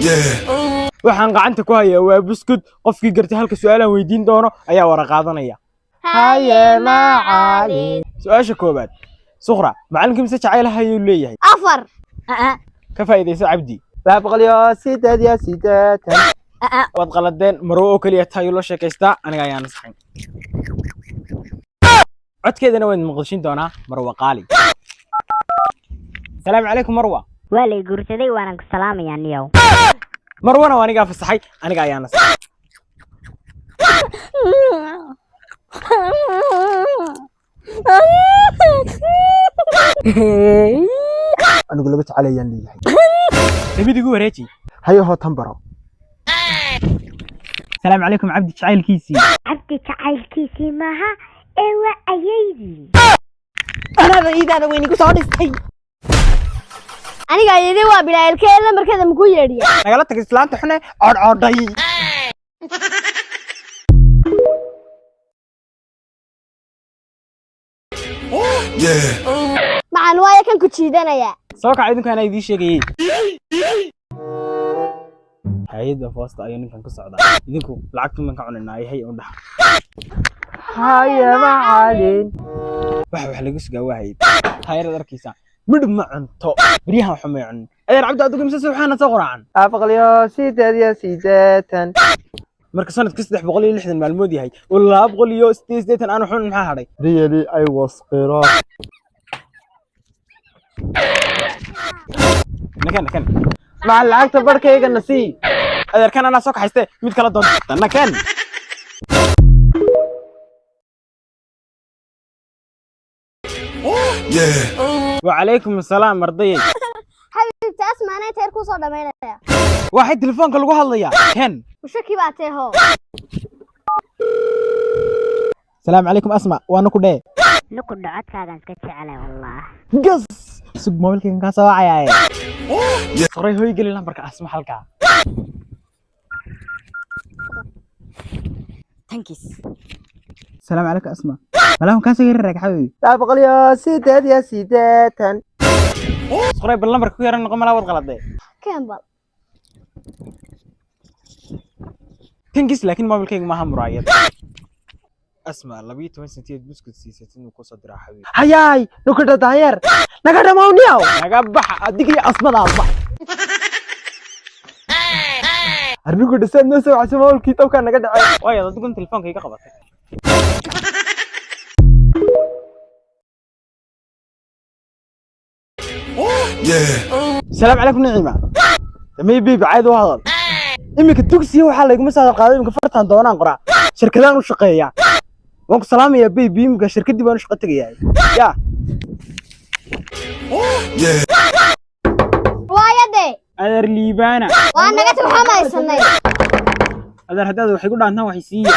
Waxaan gacanta ku hayaa waa buskud. Qofkii gartay halka su'aalaan weydiin doono ayaa wara qaadanaya. Haye macalin. Su'aasha koowaad, Suqra, macalinka mise jacayl hayuu leeyahay? 4. Ka faa'iidaysa, Cabdi. 288. Waad qaladeen. Marwo oo keliya taayuu la sheekaystaa. Aniga ayaa nasaxay, codkeedana waan maqashin doonaa. Marwa qaali, asalaamu calaykum, Marwa. Waa lay guursaday, waanan ku salaamayaa, niyow. Marwana waa anigaa fasaxay, aniga ayaa nasaxay. Anigu laba jecel ayaan leeyahay. Dabid igu wareeji. Hayo, hootan baro. Asalaamu calaykum, Cabdi jacaylkiisii. Cabdi jacaylkiisii maaha ee waa ayeydii. Anaada iidaada weynigu soo dhistay. Aniga ayeedey waa bilaa-ilkee, lambarkeeda makuu yeedhiya? Nagala tag islaanta xune codcodhay. Macalin, waayo kan ku jiidanaya. Soo kaca idinku, anaa idiin sheegayey. Hay-adda foosta ayuu ninkan ku socdaa. Idinku lacagtun baan ka cunaynaa. Hay u dhaxa. Haye macalin. Waxa wax laga sugaa waa hayad taayarad arkaysaa, midhib ma cunto, beryahan waxba may cunin. Adeer Cabdi, adigu mise subxaana soo qoraacan? 188. Marka sanadka 360 maalmood yahay oo 288 aanu xunin, maxaa hadhay? Really, I was qira. Nakan, nakan. Macal, lacagta barhkayga na sii. Adeerkan anaa soo kaxayste, mid kala doonta, nakan. Wacalaykum asalaam, ardayey. Xabiibti Asma, anaa teer kuu soo dhamaynaya. Waxay telefoonka lagu hadlayaa ken. Mushaki baa tee hoo. Salaamu calaykum, Asma, waana ku dhee. Nukudha, codkaagaan iska jecelay wallah. Gas, sug, moobilkaygan kaa soo wacayaaye. Qoray, hoy, geli lambarka Asma halkaa. Tankis. Salaamu calaykum, Asma, malaahun kaa soo yari raag, xabiibi. 288. Qoray, bal lambarka ku yaran noqon, malaa wad qaladee. Keen bal. Tankis, laakiin moobilkayga maaha muraayad. Asma, 12 sentiyeed buskud siisatid inuu kusoo diraa, xabiibi. Hayaay, nukudha daanyeer, naga dhamawniyaw. Naga baxa adiga iyo asmadaadba. Arnukudha, saad noo soo wacso, mawlkii dabkaa naga dhacay. Waayo, adigun telefoonka iga qabatay. Salaamu calaykum, Nicima. Damay bibi, cayd u hadal. Iminka dugsiga waxaa layguma soo hadal qaaday. Iminka fartaan doonaan qoraa, shirkadaan u shaqeeyaa. Waan ku salaamayaa baby. Iminka shirkaddii baan u shaqo tegayaa ya. Waayadee. Adeer Liibaana. Waa naga tag, waxaa mahaysanay. Adeer, haddaad waxay ku dhaantaan, waxay siiya.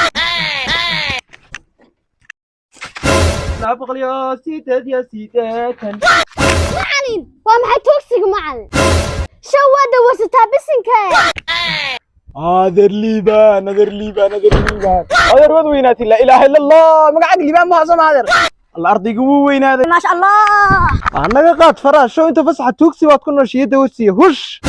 288. Macalin, waa maxay tuugsiga? Macalin, shaw waa dawarsataa bisinka. Adeer Liibaan, adeer Liibaan, adeer Liibaan, adeer, waad weynaatay. Laa ilaaha illa Allah, magacaaga Liibaan ma soo ma adeer? Alla, ardayga wuu weynaaday. Maasha Allah. Naga qaad faraha show, inta fasaxa tuugsi baad ku nooshiya dawsiya hush.